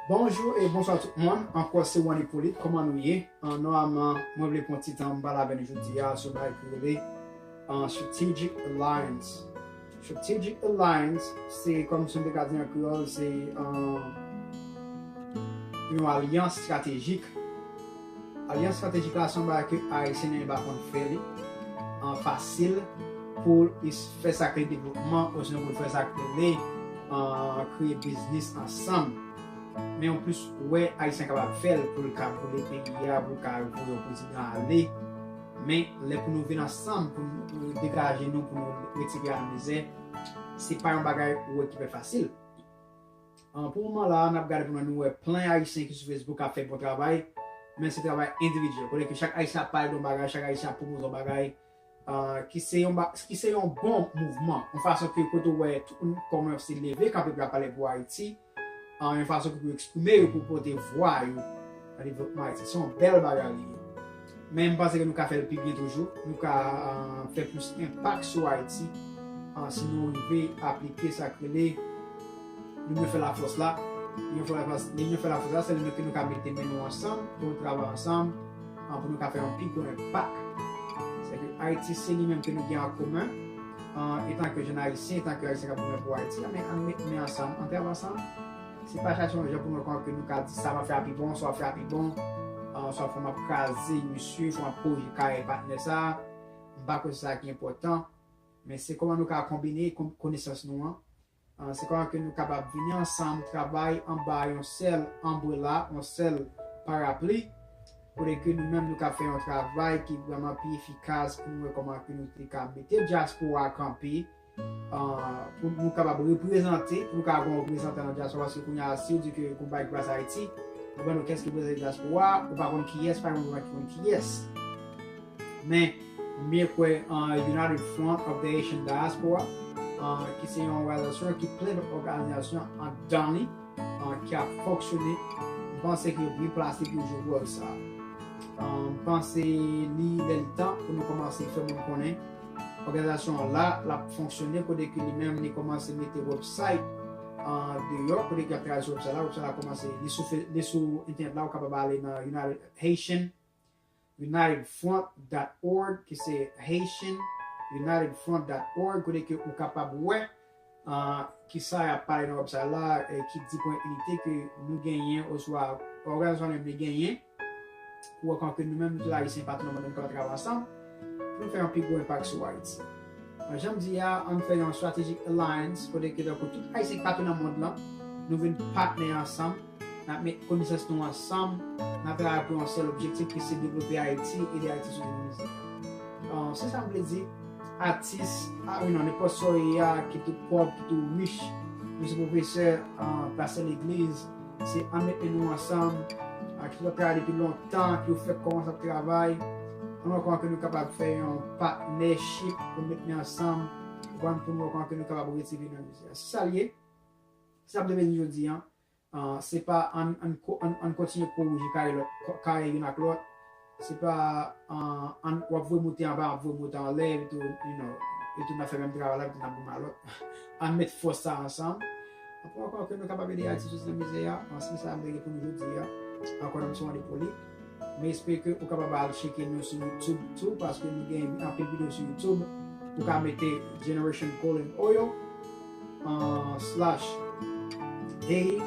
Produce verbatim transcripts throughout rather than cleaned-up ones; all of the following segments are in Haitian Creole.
Bonjou e bonswa tout moun. Ankò se One Hippolyte. Kòman nou ye? An, nòmalman, mwen vle pran ti tan m pale avè nou jodi a sou bagay ki rele an, Strategic Alliance. Strategic Alliance, se kòm si m te ka di an kreyòl, se an, yon alyans estratejik. Alyans estratejik la se yon bagay ke Ayisyen pa konn fè li an, fasil pou l fè sa k rele devlopman, osinon pou l fè sa k rele an, kreye biznis ansanm. Men yon plis wè Ayisyen kapab fè l pou l ka boule peyi a, pou l ka voye yon prezidan ale. Men lè pou nou vin ansanm, pou nou degaje nou, pou nou retire lamizè, se pa yon bagay ou wè ki fè fasil. An, pou moman la, n ap gade pou nou, nou wè plen Ayisyen ki sou Facebook ap fè bon travay, men se travay endividyèl. Kote ke chak Ayisyen ap pale de yon bagay, chak Ayisyen ap pwopoze yon bagay, ah, ki se yon, ba- ki se yon bon mouvman. Yon fason ke kote ou wè tout moun kòmanse leve kanpe pou y ap pale pou Ayiti, ah, yon fason ke pou yo eksprime yo, pou pote vwa yo nan devlopman Ayiti. Se yon bèl bagay li ye. Men m panse ke nou ka fè l pi byen toujou. Nou ka, ah, fè plis enpak sou Ayiti, ah, si nou rive aplike sa k rele linyon fè lafòs la. Linyon fè lafòs, linyon fè lafòs la, se lè ke nou ka mete men nou ansanm, pou nou travay ansanm, ah, pou nou ka fè yon pi gwo enpak. Se ke Ayiti, se li menm ke nou gen an komen, ah, etanke jèn Ayisyen, etanke Ayisyen k ap goumen pou Ayiti, men ann met men ansanm, ann travay ansanm. Se pa chache yon jan pou nou kwè ke nou ka di sa m ap fè a pi bon, sa w ap fè a pi bon, ah, swa fò m ap kraze misye, fò m ap korije kay patnè sa. M pa kwè se sa ki enpòtan, men se kòman nou ka konbine kon- konesans nou an. Ah, se kòman ke nou kapab vini ansanm, travay anba yon sèl anbrela, yon sèl parapli, kote ke nou menm nou ka fè yon travay ki vrèman pi efikas pou nou wè kòman ke nou te ka mete dyaspora kanpe, ah, pou nou kapab reprezante, pou nou ka gen yon reprezantan nan dyaspora, paske kounye a, si w di ke ou bay gras Ayiti, ou ban nou kès ki reprezante dyaspora, ou pa konn kiyès, pa gen moun ki konn kiyès. Men, m byen kwè an United Front of the Haitian Diaspora, ah, ki se yon òganizasyon ki plen lòt òganizasyon andan li, ah, ki ap fonksyone. M panse ke yo byen plase pou yo jwe wòl sa. Ah, m panse li lè li tan pou nou kòmanse fè moun konnen òganizasyon an la, l ap fonksyone, kote ke li menm li kòmanse mete website, ah, deyò, kote ke l ap travay sou website la, website la kòmanse, li sou fe- li sou entènèt la, ou kapab ale nan United Haitian United Front dot org, ki se Haitian United Front dot org, kote ke ou kapab wè, ah, kisa y ap pale nan website la, e ki diferan inite ke nou genyen, oswa òganizasyon an li genyen, pou wè kòman ke nou menm, nou tout Ayisyen patou nan mond lan, nou kapab travay ansanm, pou nou fè yon pi gwo enpak sou Ayiti. Jan m di a, ann fè yon strategic alliance, kote ke tankou tout Ayisyen ki patou nan mond lan, nou vin patnè ansanm, n ap met konesans nou ansanm, n ap travay pou yon sèl objektif ki se devlope Ayiti, ede Ayiti soti nan mizè. Ah, se sa m vle di, atis, ah, wi non, nenpòt sa w ye a, ki tou pòv, ki tou rich, nou se pwofesè, ah, pastè legliz, se ann met men nou ansanm, ah, ki t ap travay depi lontan, ki yo fèk kòmanse ap travay, ann wè kòman ke nou kapab fè yon partnership pou met men ansanm, pou nou wè kòman ke nou kapab retire nan mizè. Se sa l ye. Se sa m te vle di jodi a. Ah, se pa ann, ann, ko- ann, ann kontinye korije kay lòt, ko- kay youn ak lòt. Se pa, ah, ann, w ap voye moute anba, m ap voye moute anlè, epi tou, you know, epi tou n ap fè menm travay la, epi tou n ap goumen a lòt. Ann met fòs sa ansanm. Pou ankò ke nou kapab ede Ayiti soti nan mizè a, ah, se sa m te gen pou nou jodi a. Ankò, non m se One Hippolyte. M espere ke ou kapab al tcheke nou sou YouTube tou, paske nou gen anpil videyo sou YouTube. Ou ka mete Generation Golden Oil, ah, slash Haiti.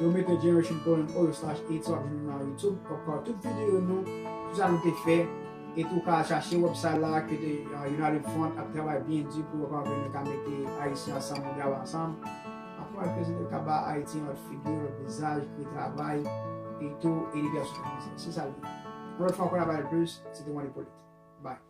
Ou mete Generation Golden Oil slash Haiti, w ap jwenn nou nan YouTube. W ap ka wè tout videyo nou, tout sa nou te fè. E tou, ou ka al chache website la, ke te, ah, United Front ap travay byen di pou yo ka, nou ka mete Ayisyen ansanm, pou nou travay ansanm. Apre, prezante yo ka ba Ayiti yon lòt figi, yon lòt vizaj, kreye travay, e tou, ede pèsonalize. Se sa l ye. Yon lòt fwa ankò, n a pale plis, se te One Hippolyte. Bye.